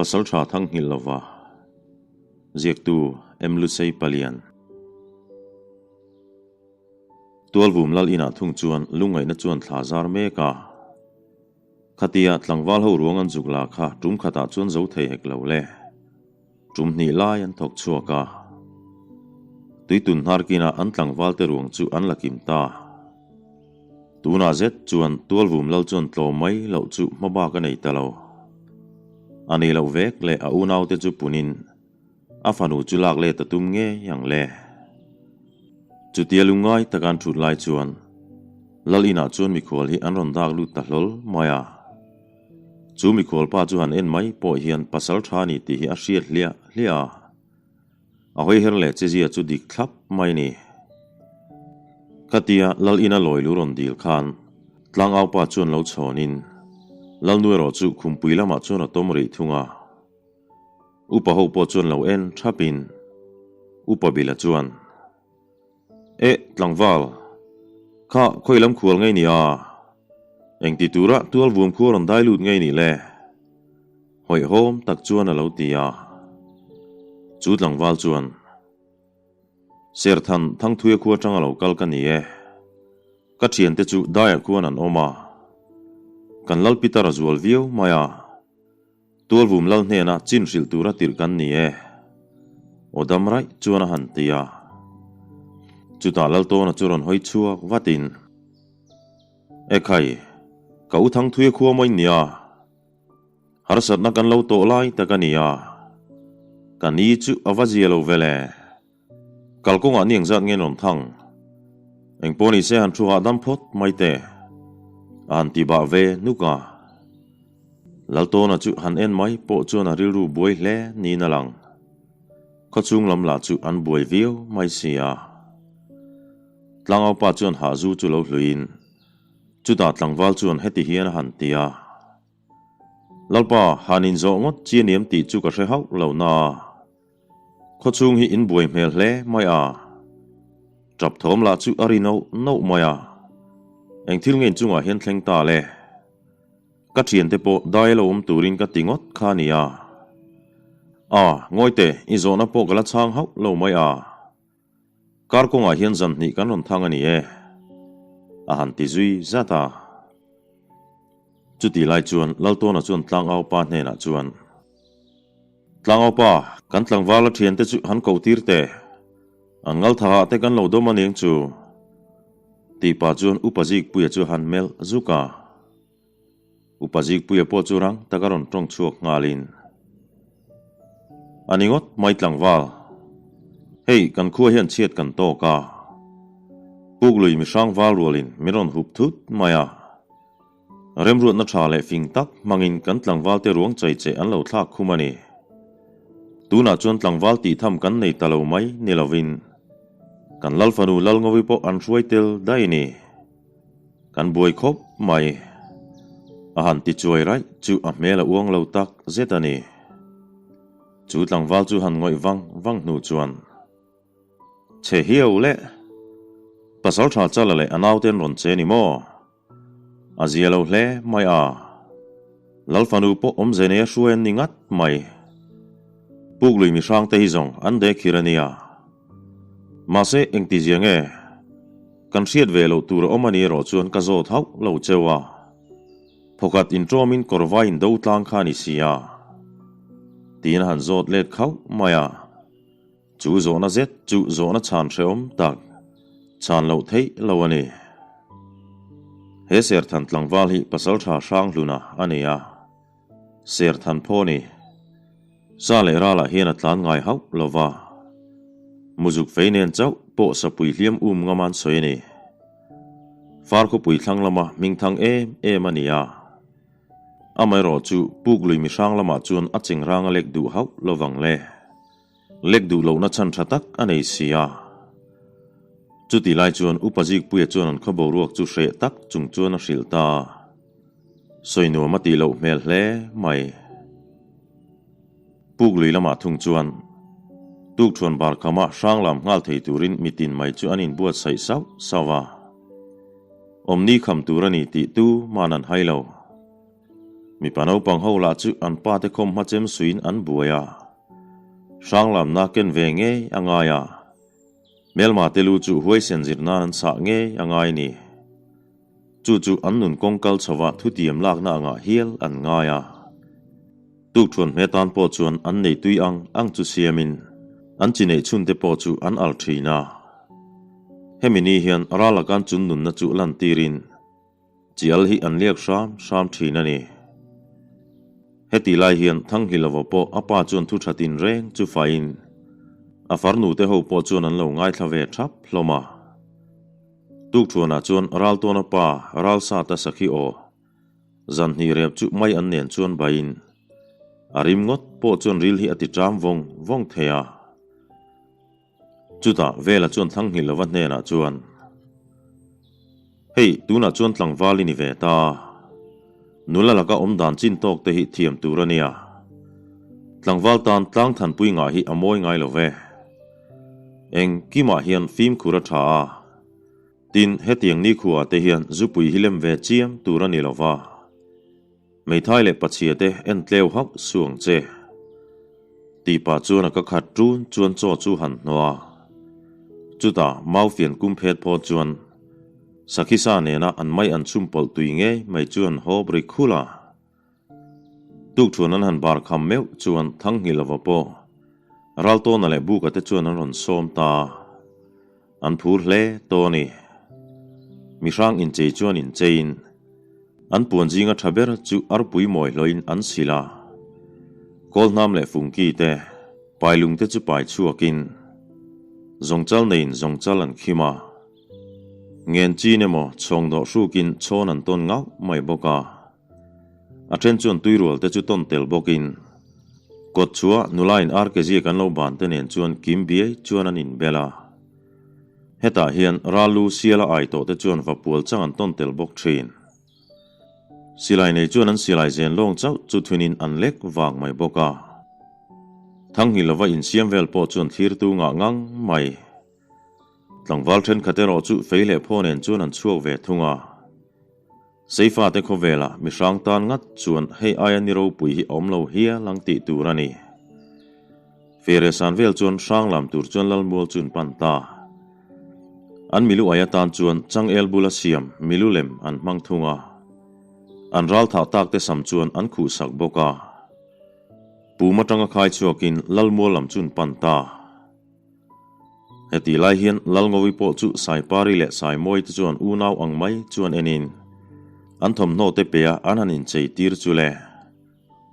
Pasalṭha Thangnghilh lova ziaktu M. Lusei Palian. Tualvum lal inah thung chuan lungngaihna chuan thla zar mek a. Khatia tlangval ho ruang an zuk la kha tum khatah chuan zo thei hek lo le. Tum hnih lai an thawk chhuak a. Tuitun hnar kinah an tlangval te ruang chu an la kim ta. Tunah zet chuan Tualvum lal chuan tlawm mai loh chu hmabak a nei ta lo. A nei loh vek leh a unaute chu punin a fanu chu lak let a tum ngei ang le. Chutia lungngai taka an thut lai chuan Lal inah chuan mikhual hi an rawn dak lut ta hlawl mai a. Chu mikhual pa chu han en mai pawh hian pasal tha a ni tih hi a hriat hliah hliah a. A hawi her leh chezia chu dik thlap mai ni. Khatia Lal ina lawi lu rawn dil khan tlangau pa chuan lo chhawnin Lalnu erawh chu khumpui lamah chuan a tawm rih thung a. Upa ho pawh chuan lo en thapin Upa Bila chuan, Eh, tlangval, kha khawi lam khual ngei ni a? Engti tura tual vuam khu a rawn dai lut ngei nih le? Hawihhawm tak chuan a lo ti a. Chu tlangval chuan, Serthan Thangthuia khua atanga lo kal ka ni e. Ka thiante chu daiah khuan an awm a. Kan Lal Peter a zual viau mai a. Tualvum lal hnenah chin hrilh tura tirh kan ni e. Aw dam raih chuan a han ti a. Chutah Laltawna chu rawn hawi chhuak vatin, Ekhai, ka u Thangthuia khua mawi nia. Harsatna kan lo tawh lai tak a ni a. Ka ni chu a va zia lo vel e. Kalkawngah ni engzat nge rawn thang? Engpawh ni se han thu hahdam phawt mai teh. A han ti bah ve nuk a. Laltawna chu han en mai pawh chuan a rilru buai hle niin a lang. Khawchhung lam lah chu an buai viau mai si a. Tlangaupa chuan hahzu chu lo hluiin chutah tlangval chuan heti hian a han ti a. Lalpa, han inzawh ngawt chi a niam tih chu ka hre hauh lo na. Khawchhung hi in buai hmel hle mai a. Tap thawm lah chu a ri noh noh mai a. Eng thil nge inchungah hian thleng ta le? Ka thiante pawh dai lo awm turin ka ti ngawt kha a nia. A, ngawi teh, i zawhna pawh ka la chhang hauh lo mai a. Kar kawngah hian zan hnih kan rawn thang a ni e, a han ti zui zat a. Chutih lai chuan Laltawna chuan Tlangaupa hnenah chuan, Tlangaupa, kan tlangvala thiante chu han koh tir teh, an ngalthahah te kan lo dawm a niang chu, tih pah chuan Upa Zikpuia chu han melh zuk a. Upa Zikpuia pawh chu rang taka rawn tawng chhuak nghalin, A ni ngawt mai tlangval, hei kan khua hian chhiat kan tawk a, Puklui mihrang val rualin min rawn hup thut mai a, remruatna tha leh fing tak hmangin kan tlangvalte ruang chai che an lo thlak khum a ni. Tunah chuan tlangval tih tham kan nei ta lo mai ni lovin kan Lalfanu Lalngovi pawh an hruai tel daih a ni. Kan buai khawp mai. A han ti chuai raih chu a hmel a uang lo tak zet a ni. Chu tlangval chu han ngawih vang vang hnu chuan, Chhe hiau le! Pasal tha chala leh a naute an rawn che ni maw? A zia lo hle mai a. Lalfanu pawh awmze nei a hruai an ni ngat mai. Puklui mihrangte hi zawng an dehkhir a nia. Mahse, engtizia nge? Kan hriat ve loh tur a awm a ni erawh chuan ka zawt hauh lo cheu a. Phawkhat inṭawmin kawr vai in do tlang kha a ni si a. Tiin a han zawt let khauh mai a. Chu zawhna zet chu zawhna chhan hrehawm tak, chhan loh theih lo a ni. He Serthan tlangval hi Pasalṭha Hranghluna a ni a. Serthan phaw ni. Sa leh ralah hian a tlan ngai hauh lo va. Muzuk fei nen chauh pawh sapui hliam um ngam an sawi a ni. Far khawpui thlang lama hming thang em em a ni a. Amaherawh chu puk lui mihrang lamah chuan a chengrang a lek duh hauh lo vang le. Lek duh lohna chhan tha tak a nei si a. Chutih lai chuan Upa Zikpuia chuan an khaw boruak chu hreh tak chung chuan a hrilh ta a. Sawi nuam a tih loh hmel hle mai. Puk lui lamah thung chuan tukthuan bar khama hrang lam nghal thei turin mitin mai chu an inbuatsaih sauh sauh a. Awmni kham tur a ni tih tu man an hai lo. Mipa naupang ho lah chu an pa te khawm hma chem suiin an buai a. Hrang lamna ken ve ngei a ngai a. Hmelma te lu chu huaisen zir nan an sah ngei a ngai ni. Chu chu an nun kawng kal chhovah thutiam lakna angah hial an ngai a. Tukthuan hme tan pawh chuan an nei tui ang ang chu siamin an chi neih chhun te pawh chu an al thin a. Hemi ni hian ral akan chun nunna chu lantirin Chial hi an liak hram hram thin a ni. Heti lai hian Thanghilova pawh a pa chuan thu tha tin reng chu faiin a farnu te ho pawh chuan an lo ngaithla ve thap hlawm a. Tukthuanah chuan Raltawna pa Ralsata sakhi aw zan hnih rep chu mai an nen chuan baiin a rim ngawt pawh chuan ril hi a ti ṭam vawng vawng thei a. Chutah Vela chuan Thlanghilova hnenah chuan, Hei, tunah chuan tlangval i ni ve ta. Nula laka awm dan chin tawk te hi thiam tur a nia. Tlangval tan tlang thanpui ngah hi a mawi ngai lo ve. Engkimah hian fimkhur a tha a. Tin, hetiang nikhua te hian zupui hi lem ve chiam tur a ni lo va. Hmeithai leh pachhia te en tleu hauh su ang che. Tih pah chuan a ka khat ṭun chuan chaw chu han hnawh a. Chutah mau fian kum phet phawt chuan Sakhi sa nena an mai an chhum pawlh tui ngei mai chu an hawp ri khul a. Tukṭhuan an han bar kham meuh chuan Thanghilova pawh Raltawna leh Buka te chuan an rawn sawm ta a. An phur hle tawh a ni. Mihrang inchei chuan incheiin an puan zinga tha ber chu arpui mawi hlawhin an sil a. Kawlhnam leh fungki te, pailung te chu pai chhuakin zawngchal neiin zawngchal an khim a. Ngen chin emaw chhawng dawh hrukin chhawn an tawn ngauh mai bawk a. A then chuan tuirual te chu tawn tel bawkin kawt chhuah nulain arkeziak an lo ban te nen chuan kim biai chuan an inbel a. Hetah hian Ralu siala ai tawh te chuan va pual chang an tawn tel bawk thin. Silai nei chuan an silai zen lawng chauh chu thunin an lek vang mai bawk a. Thanghilova insiam vel pawh chuan thlirtu ngah ngang mai. Tlangval thenkhat erawh chu fei leh phaw nen chuan an chhuak ve thung a. Seifate khawvelah mihrang tan ngat chuan hei aia ni ropui hi a awm lo hial ang tih tur a ni. Feresan vel chuan hrang lam tur chuan Lalmual chu an pan ta. An milu aia tan chuan changel bula siam milu lem an hmang thung a. An ral thah tak te sam chuan an khuhsak bawk a. Pum atanga khai chhuakin Lalmual lam chu an pan ta. Heti lai hian Lalngovi pawh chu Saipari leh Saimawi te chuan unau ang mai chuan enin an thawmhnaw te pe a an han inchei tir chu le.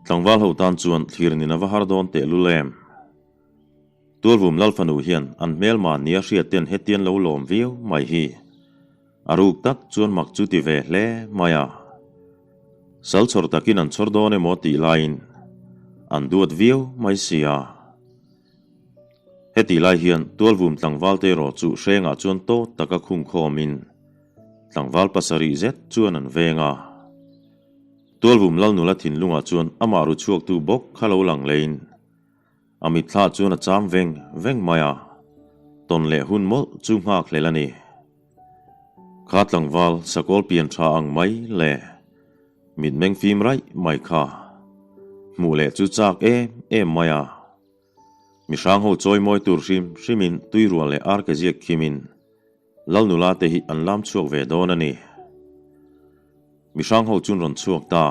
Tlangval ho tan chuan thlir nin a va har dawn tehlul em. Tualvum Lalfanu hian an hmelma nia hriat ten hetian lo lawm viau mai hi a ruk tak chuan mak chu ti ve hle mai a. Sal chhawr takin an chhawr dawn emaw tih laiin an duat viau mai si a. Heti lai hian Tualvum tlangval te erawh chu hrengah chuan tawt taka khung khawmin tlangval pasarih zet chuan an veng a. Tualvum Lalnula thinlungah chuan amah ru chhuaktu bawk kha lo lang leiin a mitthla chuan a cham veng veng mai a, tawn leh hun mawlh chu nghak hlel a ni. Kha tlangval sakawl pian tha ang mai le. Mitmeng fim raih mai kha. Hmuh leh chu chak em em mai a. Mihrang ho chawi mawi tur hrim hrimin tuirual leh arke ziak khimin Lalnula te hi an lam chhuak ve dawn a ni. Mihrang ho chun rawn chhuak ta.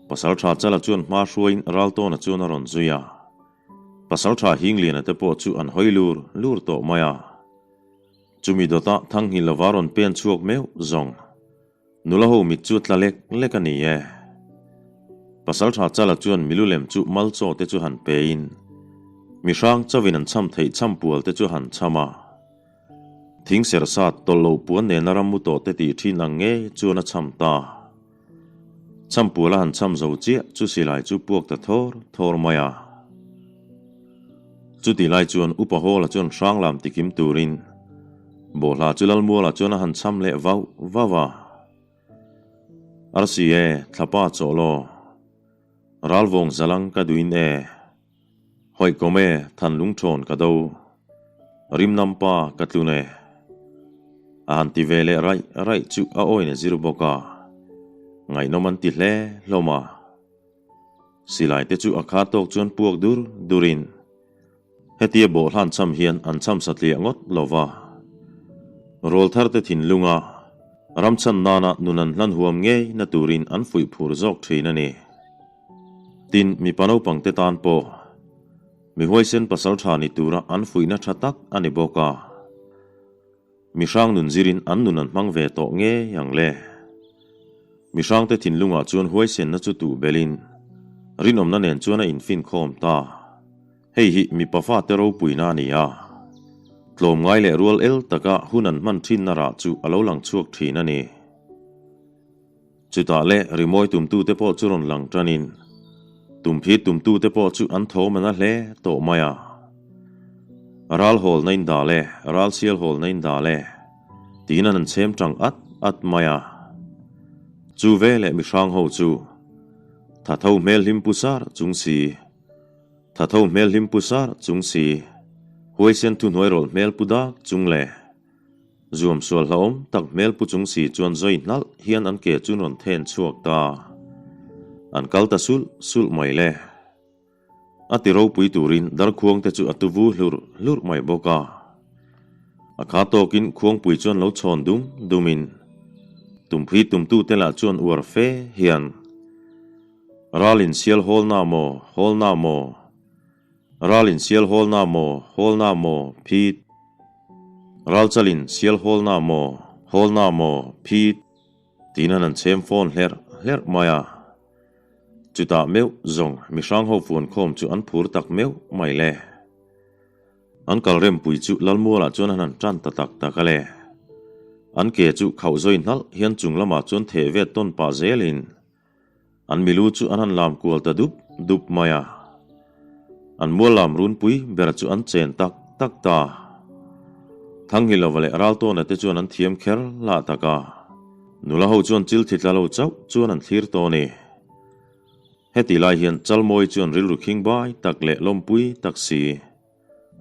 Pasaltha Chala chuan hma hruaiin Raltawna chuan a rawn zui a. Pasaltha Hingliana te pawh chu an hawi lur lur tawh mai a. Chumi dawtah Thanghilova rawn pen chhuak meuh zawng. Nula ho mit chu tla lek lek a ni e. Pasaltha Chala chuan milu lem chu malchaw te chu han pein mihrang chauhin an cham theih champual te chu han cham a. Thing serh sat tawlh lo puan nena ram mu tawh te tih thin ang ngei chuan a cham ta. Champual a han cham zo chiah chu silai chu puak ta thawr thawr mai a. Chuti lai chuan Upa Hawla chuan hrang lam tikim turin Bawhhla chu Lalmuala chuan a han cham leh vauh vauh a. Arsi e, thlapa chawh law. Ralvawng zalang ka duin e. Hawihkawm e, than lungthawn ka do. Rimnam pa ka tlun e. A han ti ve leh raih raih chu a awin a zir bawk a. Ngaihnawm an ti hle hlawm a. Silai te chu a kha tawk chuan puak dur durin hetia bawhhlan cham hian an cham satliah ngawt lo va. Rawlthar te thinlunga ramchhan nana nun an hlan huam ngei na turin an fuih phur zawk thin a ni. Tin, mipa naupang te tan pawh mi huaisen pasal tha ni tura an fuihna tha tak a ni bawk a. Mi hrang nun zirin an nun an hmang ve tawh ngei ang le. Mi hrangte thinlungah chuan huaisenna chu tuh belin rinawmna nen chuan a infinkhawm ta. Hei hi mipa fate ropuina a ni a. Tlawmngai leh rual el taka hun an hman thinna rah chu a lo lang chhuak thin a ni. Chutah leh rimawi tumtute pawh chu rawn lang tanin tumphit tumtute pawh chu an tho man a hle tawh mai a. Ral hawl na in dah le, ral sial hawl na in dah le, tiin an an chhem tang at at mai a. Chu veleh mihrang ho chu tha tho hmel hlim pu sar chung si, tha tho hmel hlim pu sar chung si, huaisen thuhnuai rawlh hmel pu dak chung le, Zuam sual hlauhawm tak hmel pu chung si chuan zawi hnalh hian an ke chu rawn then chhuak ta. An kal ta sulh sulh mai le. A ti ropui turin darkhuang te chu a tu vu hlurh hlurh mai bawk a. A kha tawkin khuangpui chuan lo chhawn dum dumin tumphi tumtute lah chuan uar fe hian Ralin sial hawl na maw, hawl na maw? Ral in sial hawl na maw, hawl na maw, phit. Ral chal in sial hawl na maw, hawl na maw, phit. Tiin an han chhem fawn hlerh hlerh mai a. Chutah meuh zawng mihrang ho fuan khawm chu an phur tak meuh mai le. An kal rempui chu Lalmualah chuan an han tan ta tak tak a le. An ke chu khauh zawi hnalh hian chung lamah chuan theh vet tawn pah zelin An milu chu an han lam kual ta dup dup mai a. An mual lam runpui ber chu an chen tak tak ta. Thanghilova leh Raltawna te chuan an thiam kher lah tak a. Nula ho chuan chil thi tla lo chauh chuan an thlir tawh a ni. Heti lai hian Chalmawi chuan rilru khing bai tak leh lawmpui tak si.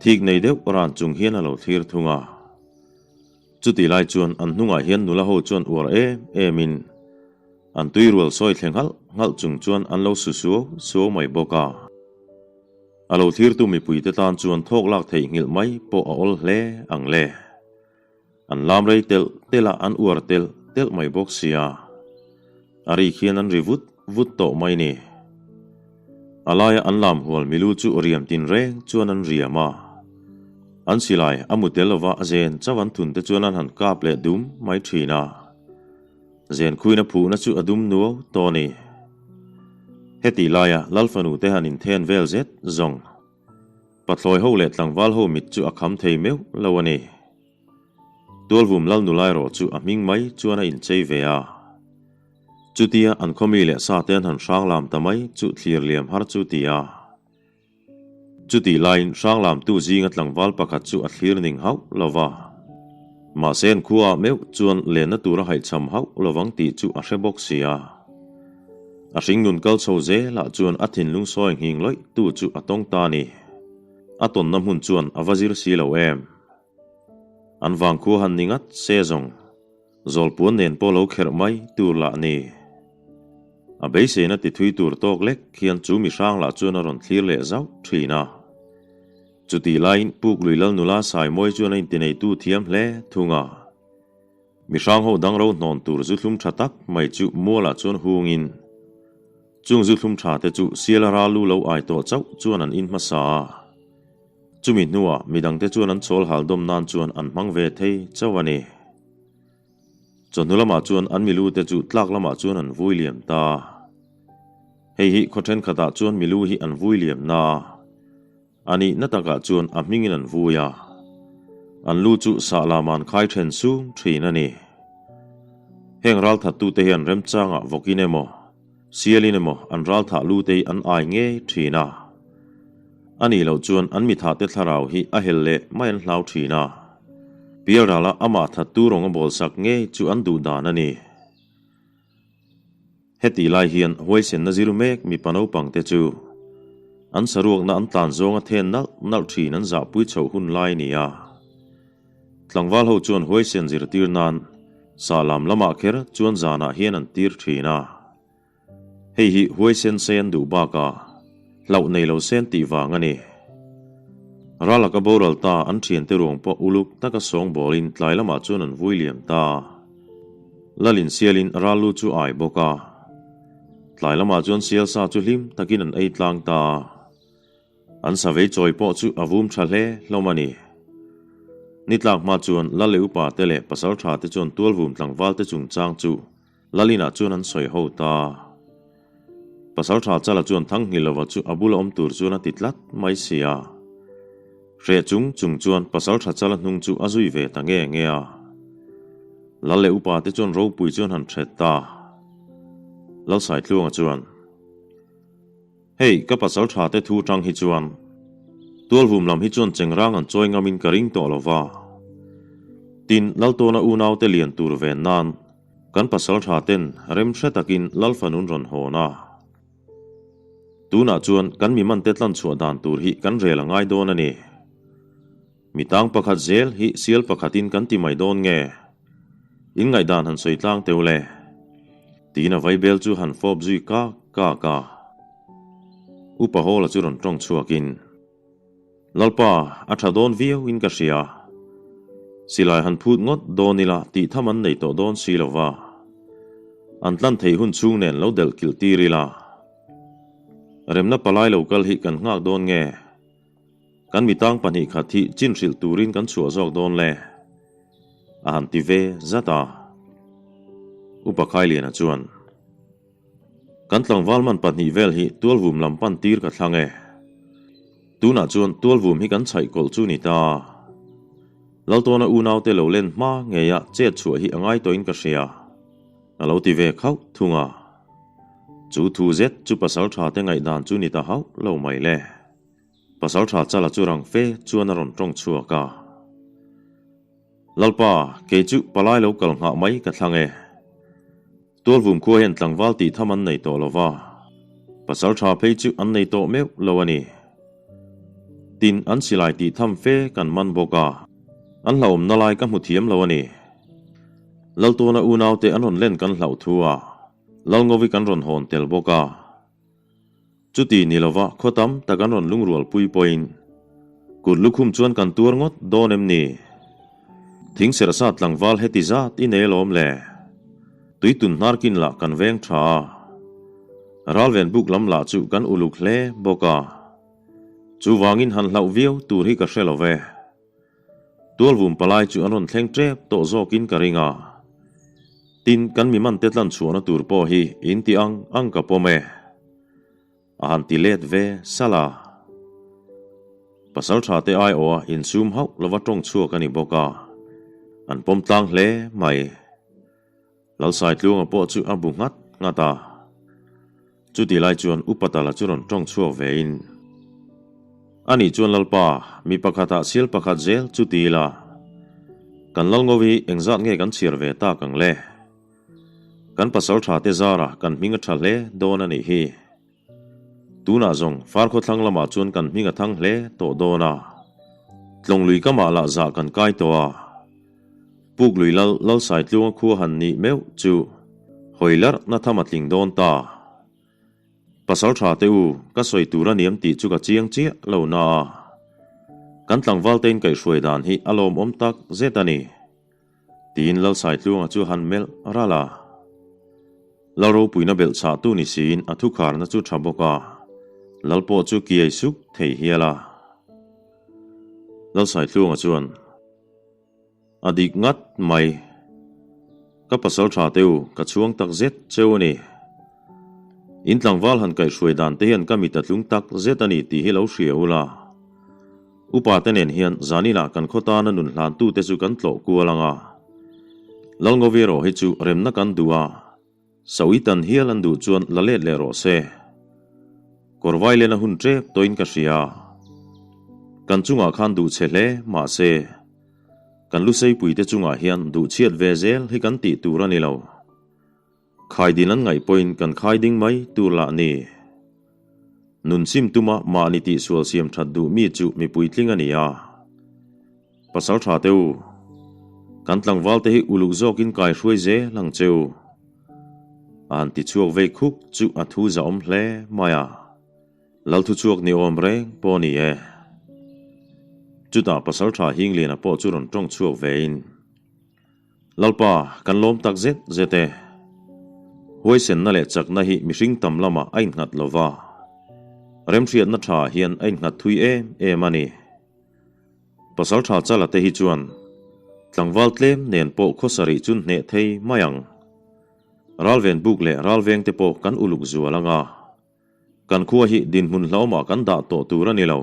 Thik nei deuh ran chung hian a lo thlir thung a. Chutih lai chuan an hnungah hian nula ho chuan uar em em in an tui rual sawi thleng nghalh nghalh chung chuan an lo su suau suau mai bawk a. A lo thlirtu mipuite tan chuan thawk lak theih nghilh mai pawh a awl hle ang le. An lam rei telh telh a an uar telh telh mai bawk sia. A ri khian an ri vut vut tawh mai ni. A laia an lam hual milu chu riam tin reng chuan an riam a. An silai a mu tel lova a zen chauh an thun te chuan an han kap leh dum mai thin a. Zen khuina phuhna chu a dum nuau tawh a ni. Hetih laia Lalfanu te han inthen vel zet zawng. Pathlawi ho leh tlangval ho mit chu a kham thei meuh lo a ni. Tualvum lal nula erawh chu a hming mai chuan a inchei ve a. Chutia an khawmi leh sa te an han hrang lam ta mai chu thlir liam har chu ti a. Chutih laiin hrang lamtu zinga tlangval pakhat chu a thlir ning hauh lo va. Mahse an khuaah meuh chuan lenna tur a haihchham hauh lovang tih chu a hre bawk si a. A hringnun kal chho zelah chuan a thinlung sawi nghing lawih tu chu a tawng ta a ni. A tawnna hmun chuan a va zir si lo em. An vangkhua han ni ngat se zawng, zawlpuan nen pawh lo kherh mai tur lah ni. A beiseina ti thui tur tawk lek hian chu mi hrang lah chuan a rawn thlir leh zauh thin a. Chutih laiin Puklui Lal nula Saimawi chuan a intineitu thiam hle thung a. Mi hrang ho dang ro hnawn tur zu thlum tha tak mai chu mualah chuan hungin chung zu thlum tha te chu siala ral lu lo ai tawh chauh chuan an in hmasa a. Chumi hnuah midangte chuan an chawl hal dawm nan chuan an hmang ve thei chauh a ni. Chawhnu lamah chuan an milu te chu tlak lamah chuan an vui liam ta. Hei hi khaw thenkhatah chuan milu hi an vui liam na a, a nihna takah chuan a hmingin an vui a. An lu chu sah lam an khai then sum thin a ni. Heng ralthattute hian remchangah vawkin emaw, Sialin emaw an ralthah lu te hi an ai ngei thin a. A nih loh chuan an mithahte thlarau hi a hel leh mai an hlau thin a. Pialrala amah thattu rawng a bawlsak ngei chu an duh dan a ni. Hetih lai hian huaisenna zir mek mipa naupang te chu an saruakna an tlan zawnga then nalh nalh thin an zahpui chhoh hun lai a ni a. Tlangval ho chuan huaisen zirtir nan sahlam lamah kher chuan zanah hian an tir thin a. Hei hi huaisen sei an duh bakah hlauh nei lo sen tih vang a ni. Ral laka boral ta an thiante ruang pawh uluk taka sawngbawlin tlai lamah chuan an vui liam ta. Lalin sialin ral lu chu ai bawk a. Tlai lamah chuan sial sa chu hlim takin an ei tlang ta a. An savei chawi pawh chu a vum tha hle hlawm a ni. Ni tlak hma chuan Lal leh upa te leh pasal tha te chuan tualvum tlangval te chungchang chu Lalinah chuan an sawi ho ta. Pasal tha Chala chuan Thangnghilova chu a bula awm tur chuan a ti tlat mai si a. Hreh chung chung chuan pasal tha Chala hnung chu a zui ve ta nge nge a. Lal leh upa te chuan ropui chuan han hret ta. Lalsaitluanga chuan. Hei, ka pasal tha te thu tang hi chuan Tualvum lam hi chuan chengrang an chawi ngamin ka ring tawh lo va. Tin, Laltawna unaute lian tur ven nan kan pasal tha ten rem hre takin Lalfanun rawn hawn a. Tunah chuan kan mi mante tlan chhuah dan tur hi kan rel a ngai dawn a ni. Mi tang pakhat zel hi sial pakhatin kan ti mai dawn nge? In ngaihdan han sawi tlang teu le. Tiin a vaibel chu han fawp zui kak kak a. Upa Hawla chu rawn tawng chhuakin, Lalpa, a tha dawn viau in ka hria. Silai han phut ngawt dawn ila tih tham an nei tawh dawn si lo va. An tlan thei hun chhung nen lo delh kilh tir ila. Remna palai lo kal hi kan nghak dawn nge? Kan mitang pahnih khat hi chin hrilh turin kan chhuah zawk dawn le? A han ti ve zat a. Upa Khailiana chuan, Kan tlangval man pahnih vel hi tualvum lam pan tir ka thlang e. Tunah chuan tualvum hi kan chhaih kawlh chu ni ta. Laltawna unaute lo len hma ngeia chet chhuah hi a ngai tawhin ka hria, a lo ti ve khauh thung a. Chu thu zet chu pasal tha te ngaihdan chu ni ta hauh lo mai le. Pasal tha chala chu rang fe chuan a rawn tawng chhuak a. Lalpa, kei chu palai lo kal nghah mai ka thlang e. Tualvum khua hian tlangval tih tham an nei tawh lo va, pasal tha phei chu an nei tawh meuh lo a ni. Tin, an silai tih tham fe kan man bawk a, an hlauhawmna lai ka hmu thiam lo a ni. Laltawna unaute an rawn len kan hlauh thu a, Lalngovi kan rawn hawn tel bawk a. Chuti ni lova khaw tam tak an rawn lungrual pui pawhin kut lukhum chuan kan tuar ngawt dawn em ni? Thing serh sa tlangval heti zat i nei alawm le. Tui tun hnar kin lah kan veng tha a. Ralven buk lam lah chu kan uluk hle bawk a. Chuvangin han hlauh viau tur hi ka hre lo ve. Tualvum palai chu an rawn thleng tep tawh zawkin ka ring a. Tin, kan mi man te tlan chhuahna tur pawh hi in ti ang ang ka pawm e. A han ti let ve salh a. Pasal tha te aiawha insum hauh lova tawng chhuak a ni bawk a, an pawm tlang hle mai. Lalsaitluanga pawh chu a bu nghat nghat a. Chutih lai chuan Upa Tala chu rawn tawng chhuak vein, Ani chuan Lalpa, mi pakhatah sial pakhat zel chu ti ila, kan Lalngo hi engzat nge kan chhiar ve tak ang le? Kan pasal tha te zara kan hming a tha hle dawn a nih hi. Tunah zawng Farkhaw thlang lamah chuan kan hming a thang hle tawh dawn a, Tlawng lui kamah lah zah kan kai tawh a. Puk lui lal Lalsaitluanga khua han nih meuh chu hawi larh na tham a tling dawn ta. Pasal tha te u, ka sawi tur a niam tih chu ka chiang chiah lo na a. Kan tlangval te in kaihhruai dan hi a lawmawm tak zet a ni. Tiin Lalsaitluanga chu han melh ralh a. Lalropuina belh chhahtu ni siin a thukharna chu tha bawk a, Lal pawh chu kiai suk thei hial a. Lalsaitluanga chuan. A dik ngat mai. Ka pasal tha teu, ka chhuang tak zet cheu a ni. In tlangval han kaihhruai dan te hian ka mit a tlung tak zet a ni tih hi lo hria ula. Upa te nen hian zaninah kan khaw tana nun hlantu te chu kan tlawh kual ang a. Lalngovi erawh hi chu remna kan duh a, Sawitan hial an duh chuan la let leh rawh se. Kawr vai len a hun tep tawhin ka hria. Kan chungah khan duh chhe hle mahse, kan luseipui te chungah hian duh chhiat ve zel hi kan tih tur a ni lo. Khaidin an ngaih pawhin kan khai ding mai tur lah ni. Nun sim tuma mahni tihsual siam that duh mi chu mipui tling a ni a. Pasal tha te u, kan tlangval te hi uluk zawkin kai hruai zel ang che u. A han ti chhuak vei khuk chu a thu zahawm hle mai a. Lal thu chhuak ni awm reng pawh a ni e. Chutah Pasalṭha Hingliana pawh chu rawn ṭawng chhuak vein, Lalpa, kan lawm tak zet zet e. Huaisenna leh chakna hi mihring tam lamah a innghat lo va, remhriatna ṭha hian a innghat thui em em a ni. Pasalṭha Chala te hi chuan tlangval tlem nen pawh khawsarih chu hneh thei mai ang. Ralven buk leh ralveng te pawh kan uluk zual ang a, kan khua hi dinhmun hlauhawmah kan dah tawh tur a ni lo.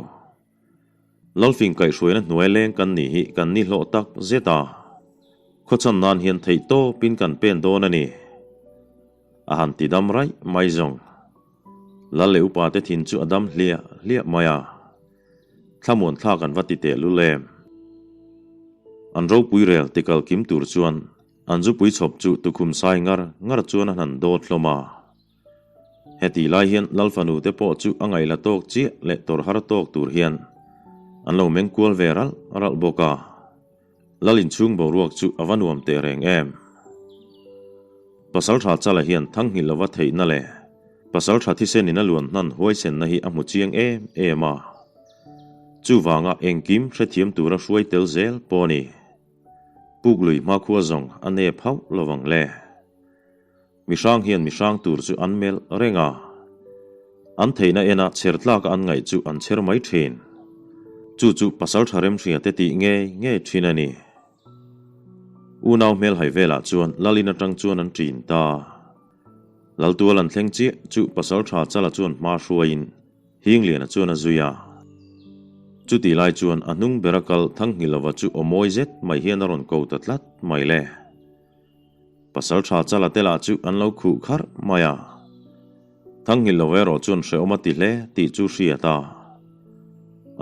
Lalfing kaihhruaina hnuai leng kan nih hi kan ni hlawh tak zet a, khawchhan nan hian theih tawpin kan pen dawn a ni. A han ti dam raih mai zawng. Lal leh upa te thin chu a dam hliah hliah mai a. Thlamuan thlak an va ti teh lul em. An ropui rel tikal kim tur chuan an zupui chhawp chu tukhum sai ngar ngar chuan a hnan dawt hlawm a. Hetih lai hian Lalfanu te pawh chu a ngaihla tawk chiah leh tawrh har tawk tur hian an lo meng kual ve ralh ralh bawk a. Lal inchhung boruak chu a va nuam teh reng em. Pasaltha Chala hian thanghilh lova theihna leh Pasaltha thisen in a luan hnan huaisenna hi a hmu chiang em em a. Chuvanga engkim hrethiam tura hruai tel zel pawh a ni. Puklui hmakhua zawng a nep hauh lovang le. Mihrang hian mihrang tur chu an melh reng a, an theihna ena chher tlaka an ngaih chu an chher mai thin. Chu chu pasal tha remhria te tih ngei ngei thin a ni. Unau hmelhai velah chuan Lalin atang chuan an ṭin ta. Laltual an thleng chiah chu pasal tha Chala chuan hma hruaiin Hingliana chuan a zui a. Chutih lai chuan a hnung bera kal Thanghilova chu aw mawi zet mai hian a rawn ko ta tlat mai le. Pasal tha chala te lah chu an lo khuh kharh mai a. Thanghil lo erawh chuan hrehawm a ti hle tih chu hriat a.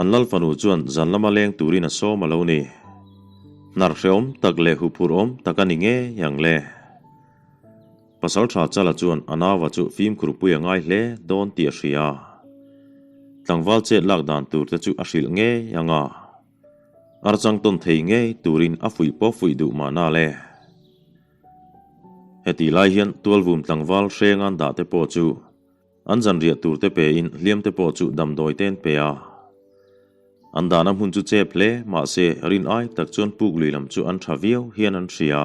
An lal fanu chuan zan lama leng turin a sawm a lo ni. Hnar hrehawm tak leh huphurhawm tak a ni ngei ang le. Pasal tha chala chuan a nauva chu fimkhur pui a ngai hle dawn tih a hria. Tlangval chet lak dan tur te chu a hrilh ngei ang a. Archang tawn thei ngei turin a fuih pawh fuih duh mahna le. Hetih lai hian tualvum tlangval hrengan dah te pawh chu an zanriah tur te pein hliam te pawh chu damdawi te an pe a. An dahna hmun chu chep hle mahse rin ai tak chuan puk lui lam chu an tha viau hian an hria.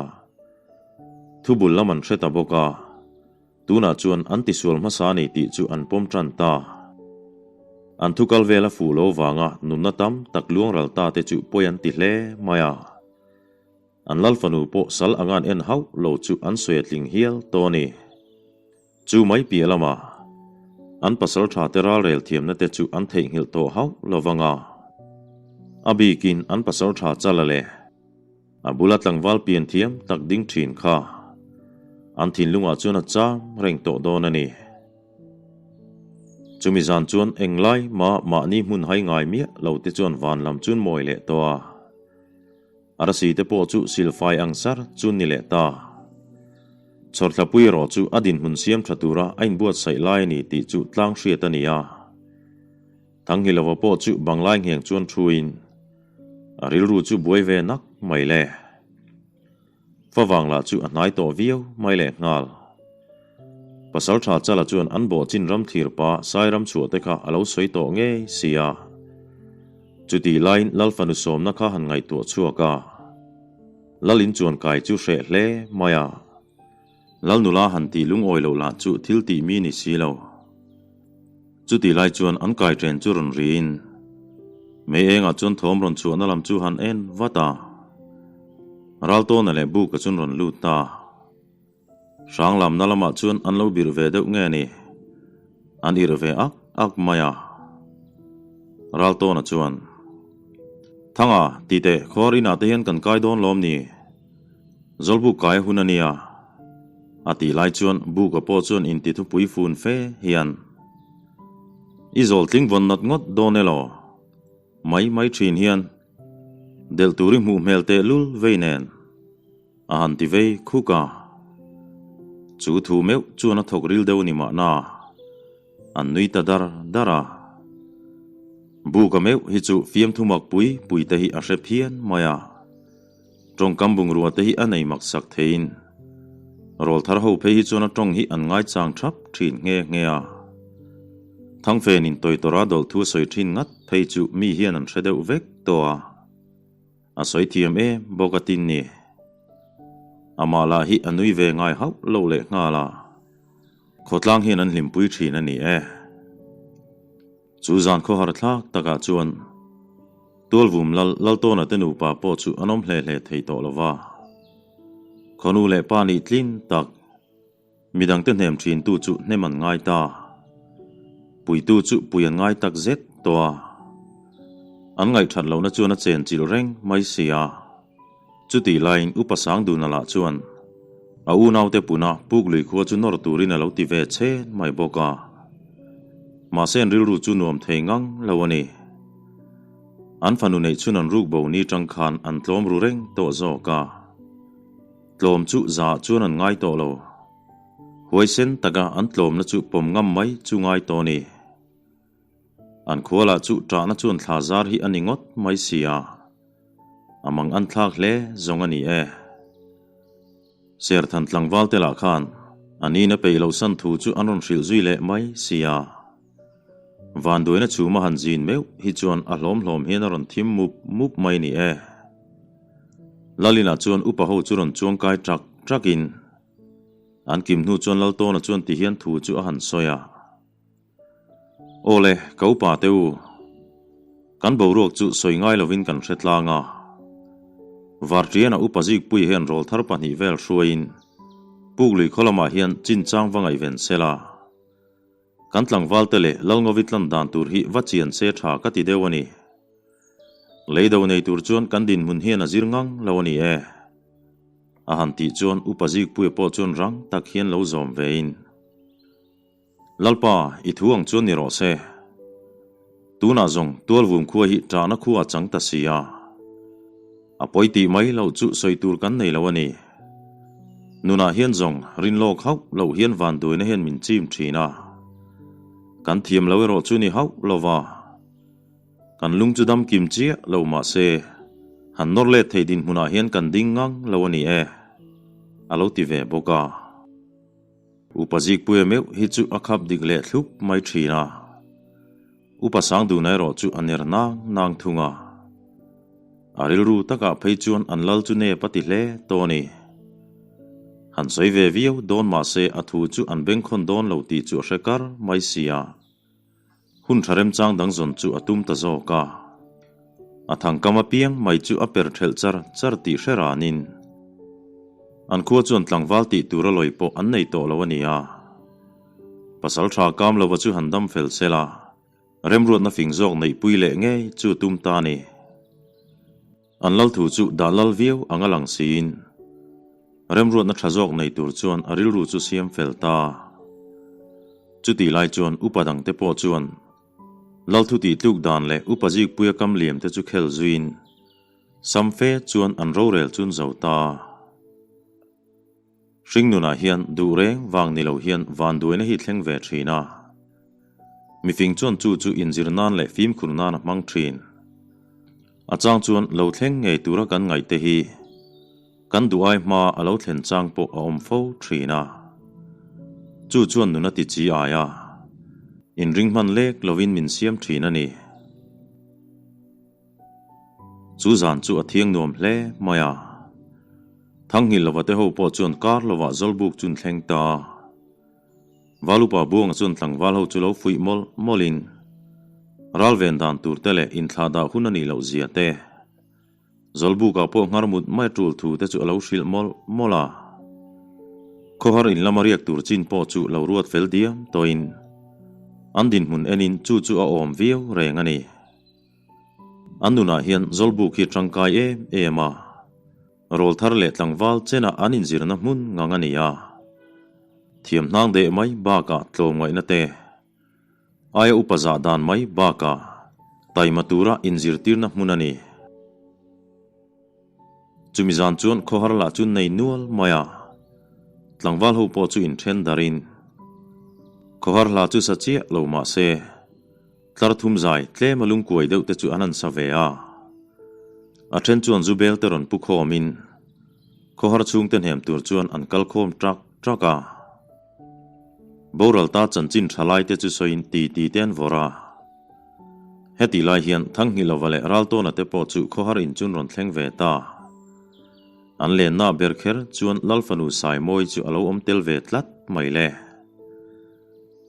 Thubul lam an hre ta bawk a. Tunah chuan an tisual hmasa a ni tih chu an pawm tan ta. An thu kal vel a fuh lo vanga nunna tam tak luang ral ta te chu pawi an ti hle mai a. An lal fanu pawh sal anga an en hauh lo chu an sawi a tling hial tawh a ni. Chu mai piah lamah an pasal tha te ralrel thiamna te chu an theihnghilh tawh hauh lo vanga. A bikin an pasal tha chala leh A bula tlangval pian thiam tak ding thin kha an thinlungah chuan a cham reng tawh dawn a ni. Chumi zan chuan englai mah mahni hmun hai ngai miah lo te chuan van lam chun mawi leh tawh a. Arsi te pawh chu silfai ang sar chu ni leh ta. Chhawrthlapui erawh chu a dinhmun siam tha tura a inbuatsaih lai a ni tih chu tlang hriat a ni a. Thanghilova pawh chu banglai ngheng chuan thuin a rilru chu buai ve nak mai le. Favang lah chu a hnai tawh viau mai leh nghal. Pasal tha Chala chuan an bawh chin ram thlir pa Sairam chhuah te kha a lo sawi tawh ngei si a. Chutih laiin Lal fanu sawmna kha han ngaihtuah chhuak a. Lal in chuan kai chu hreh hle mai a. Lal nula han tih lungawi loh lah chu thil tih mi ni si lo. Chutih lai chuan an kai ṭen chu rawn riin mei engah chuan thawm rawn chhuahna lam chu han en vat a. Raltawna leh Buka chuan rawn lut ta. Hrang lamna lamah chuan an lo birh ve deuh nge ni? An irh ve ak ak mai a. Raltawna chuan, Thanga, ti teh, khuar inah te hian kan kai dawn lawm ni? Zawlbuk kai hun a nia. A tih lai chuan Buka pawh chuan inti thupui fun fe hian, I zawl tling vawn nat ngawt dawn elaw? Mai mai thin hian delh tur i hmuh hmel teh lul vei nen a han ti vei khuk a. Chu thu meuh chuan a thawk ril deuh a ni mahna. An nui ta dar dar a. Buka meuh hi chu fiamthu mak pui pui te hi a hre phian mai a. Tawngkam bungrua te hi a nei mak sak theiin. Rawlthar ho phei hi chuan a tawng hi an ngaichang thap thin nghe nghe a. Thangfen in tawitawra dawlh thu a sawi thin ngat phei chu mi hian an hre deuh vek tawh a. A sawi thiam em bawk a tin ni. Amah lah hi a nui ve ngai hauh lo leh nghal a. Khawtlang hian an hlimpui thin a ni e. Chu zan khawhar thlak takah chuan Tualvum lal Laltawna te nupa pawh chu an awm hle hle thei tawh lo va. Khawnu leh pa nih tlin tak midangte hnem thintu chu hnem an ngai ta. Puitu chu pui an ngai tak zet tawh a. An ngaihthat lohna chuan a chen chilh reng mai si a. Chutih laiin Upa Sangduna lah chuan a unaute puna Puklui khua chu nawr turin a lo ti ve chhen mai bawk a. Mahse an rilru chu nuam thei ngang lo a ni. An fanu neih chhun an ruk bo ni tang khan an tlawm ru reng tawh zawk a. Tlawm chu zah chuan an ngai tawh lo. Huaisen taka an tlawmna chu pawm ngam mai chu ngai tawh a ni. An khualah chu ṭahna chuan thla zar hi a ni ngawt mai si a, a mang an thlak hle zawng a ni e. Serthan tlangval te lah khan a nina peih loh san thu chu an rawn hrilh zui leh mai si a. Vanduaina chhuma han zin meuh hi chuan a hlawm hlawm hian a rawn thim mup mup mai ni e. Lalinah chuan upa ho chu rawn chuangkai ṭak ṭakin an kim hnu chuan Laltawna chuan tihian thu chu a han sawi a. Aw le, ka upa te u. Kan boruak chu sawi ngai lovin kan hre tlang a. Varṭiana upa zikpui hian rawl thar pahnih vel hruaiin Puklui khaw lamah hian chinchang va ngaihven se la. Kan tlangval te leh Lalngovi tlan dan tur hi va chian se tha ka ti deuh a ni. Leido nei tur chuan kan dinhmun hian a zir ngang lo a ni e. A han tih chuan upa zikpuia pawh chuan rang tak hian lo zawm vein. Lalpa, i thu ang chuan ni rawh se. Tunah zawng Tualvum khua hi ṭahna khua a chang ta si a. A pawi tih mai loh chu sawi tur kan nei lo a ni. Nunah hian zawng rin lawk hauh loh hian vanduaina hian min chim ṭhin a. Kan thiam lo erawh chu ni hauh lo va. Kan lung chu dam kim chiah lo mah se, han nawr let thei dinhmunah hian kan ding ngang lo a ni e, a lo ti ve bawk a. Upa Zikpuia meuh hi chu a khap dik leh thlup mai thin a, Upa Sangduna erawh chu a ner nang nang thung a. A rilru takah phei chuan an lal chu nep a ti hle tawh a ni. Han sawi ve viau dawn mah se a thu chu an bengkhawn dawn lo tih chu a hre kar mai si a. Hun tha remchang dang zawn chu a tum ta zawk a. A thangkam apiang mai chu a per thelh char char tih hre ranin an khua chuan tlangval tih tura lawi pawh an nei tawh lo a ni a. Pasal tha kam lova chu han dam fel sel a, remruatna fing zawk neihpui leh ngei chu tum ta a ni. An lal thu chu dah lal viau ang a lang siin remruatna tha zawk nei tur chuan a rilru chu siam fel ta. Chutih lai chuan upa dangte pawh chuan lal thu tih tluk dan leh upa zikpuia kam liam te chu khel zuiin sam fe chuan an rorel chun zo ta. Hringnunah hian duh reng vang ni lo hian vanduaina hi thleng ve thin a. Mifing chuan chu chu inzir nan leh fimkhur nan a hmang thin. A chang chuan lo thleng ngei tura kan ngaihte hi kan duh ai hma a lo thlen chang pawh a awm fo thin a. Chu chuan nun a ti chi ai a, inring hman lek lovin min siam thin a ni. Chu zan chu a thiang nuam hle mai a. Thanghil lova te ho pawh chuan kar lovah Zawlbuk chu an thleng ta. Valupa Buanga chuan tlangval ho chu lo fuih mawlh mawlhin ralven dan tur te leh inthlah dah hun a nih loh zia te, Zawlbukah pawh nghar mut mai tul thu te chu a lo hrilh mawlh mawlh a. Khawhar in lama riak tur chin pawh chu lo ruat fel diam tawhin an dinhmun enin chu chu a awm viau reng a ni. An nunah hian Zawlbuk hi tangkai em em a, rawl thar leh tlangval chenah an inzirna hmun ngang a ni a. Thiam hnang deh mai bakah tlawmngaihna te, aia upa zah dan mai bakah taima tura inzirtirna hmun a ni. Chumi zan chuan khawhar lah chu nei nual mai a, tlangval ho pawh chu inthen darin khawhar hla chu sa chiah lo mah se, Tlar thum zai tlem a lungkuai deuh te chu an han sa ve a. A then chuan zu bel te rawn pu khawmin khawhar chhungte hnem tur chuan an kal khawm tak ṭak a. Boral ta chanchin ṭha laite chu sawiin ti ti te an vawrh a. Hetih lai hian Thangnghilova leh Raltawna te pawh chu khawhar in chun rawn thleng ve ta. An lenna ber kher chuan Lalfanu Saimawi chu a lo awm tel ve tlat mai le.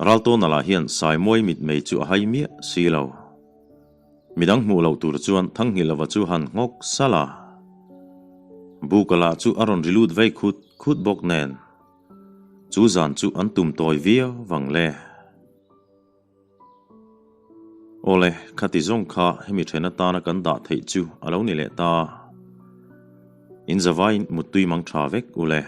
Raltawna lah hian Saimawi mitmei chu a hai miah si lo. Midang hmuh loh tur chuan Thangnghilova chu han nghawk salh a. Buka lah chu a rawn ri lut vei khut khut bawk nen. Chu zan chu an tum tawi viau vang le. Awle, khati zawng kha hemi then atana kan dah theih chu a lo ni leh ta. In zavaiin muttui mang tha vek u le.